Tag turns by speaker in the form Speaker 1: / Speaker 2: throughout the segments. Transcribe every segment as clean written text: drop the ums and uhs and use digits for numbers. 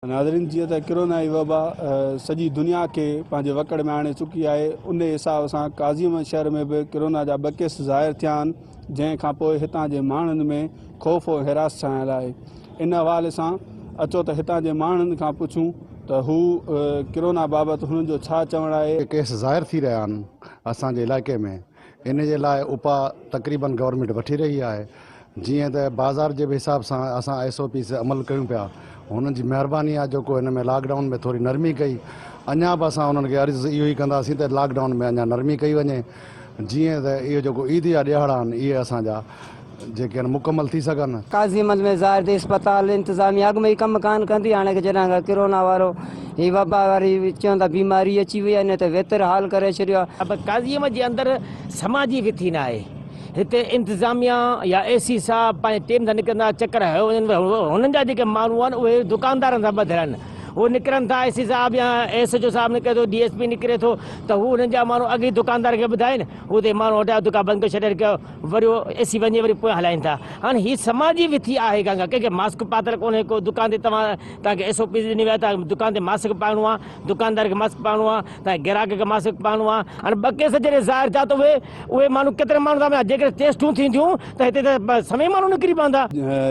Speaker 1: ناظرين جيئن ته ڪرونائي وبا سڄي دنيا کي پنهنجي وڪڙ ۾ آڻي چڪي آهي ان حساب سان قاضي احمد شهر ۾ به ڪرونا جا ٻه ڪيس ظاهر ٿيا آهن جنهن کان پوء هتان جي ماڻهن ۾ خوف ۽ هراس ڇانيل آهي ان حوالي سان اچو ته هتان جي ماڻهن کان پڇون ته هو ڪرونا بابت هنن جو ڇا چوڻ آهي.
Speaker 2: ڪيس ظاهر ٿي رهيا آهن اسان جي علائقي ۾ ان جي لاء اپاء تقريبن گورنمينٽ وٺي رهي آهي جيئن ته بازار جي به حساب سان اسان ايس او پيز تي عمل ڪيون پيا هنن جي مهرباني آهي جيڪو هن ۾ لاڪ ڊائون ۾ ٿوري نرمي ڪئي اڃا به اسان انهن کي عرض اهو ئي ڪنداسين ته لاڪ ڊائون ۾ اڃا نرمي ڪئي وڃي جيئن ته اهو جيڪو عيد جا ڏهاڙا آهن اهي اسان جا جيڪي آهن مڪمل ٿي سگهن.
Speaker 3: قاضي احمد ۾ ظاهر ته اسپتال انتظاميا اڳ ۾ ئي ڪم ڪانه ڪندي هاڻي جڏهن کان ڪرونا وارو هي وبا واري چون ٿا بيماري اچي وئي آهي ان ته ويتر حال ڪري ڇڏيو آهي.
Speaker 4: پر قاضي احمد جي اندر سماجي وٿي ناهي. هتي انتظاميا يا اي سي صاحب پنهنجي ٽيم سان نڪرندا چڪر هنيو وڃن هنن جا جيڪي ماڻهو آهن اهي دڪاندارن سان ٻڌل آهن هو نڪرن ٿا اي سي صاحب يا ايس ايڇ او صاحب نڪري ٿو ڊي ايس پي نڪري ٿو ته هو هنن جا ماڻهو اڳ ئي دڪاندار کي ٻڌائين هو اتي ماڻهو هٽايو دڪان بند ڪيو شٽر ڪيو وري هو اي سي وڃي وري پويان هلائين ٿا هاڻي هي سماجي وٿي آهي ڪانه ڪنهن کي ماسڪ پاتل ڪونهي ڪو دڪان تي توهان توهان کي ايس او پيز ڏني وئي آهي ته دڪان تي ماسڪ پائڻو آهي دڪاندار کي ماسڪ پائڻو آهي ته گراهڪ کي ماسڪ پائڻو آهي هاڻي ٻه ڪيس جڏهن ظاهر ٿيا ته اهي اهي ماڻهو ڪيترن ماڻهن سان مليا جيڪڏهن ٽيسٽون ٿينديون ته هتي ته سوين ماڻهو نڪري پوندا.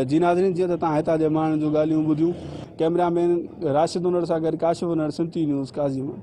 Speaker 1: جي ناظرين جيئن ته توهان هتان جي ماڻهن جون ڳالهيون ٻڌيون ڪئميرا مين راشد انڙ سان گڏ ڪاشف انڙ سنڌ ٽي نيوز قاضي احمد.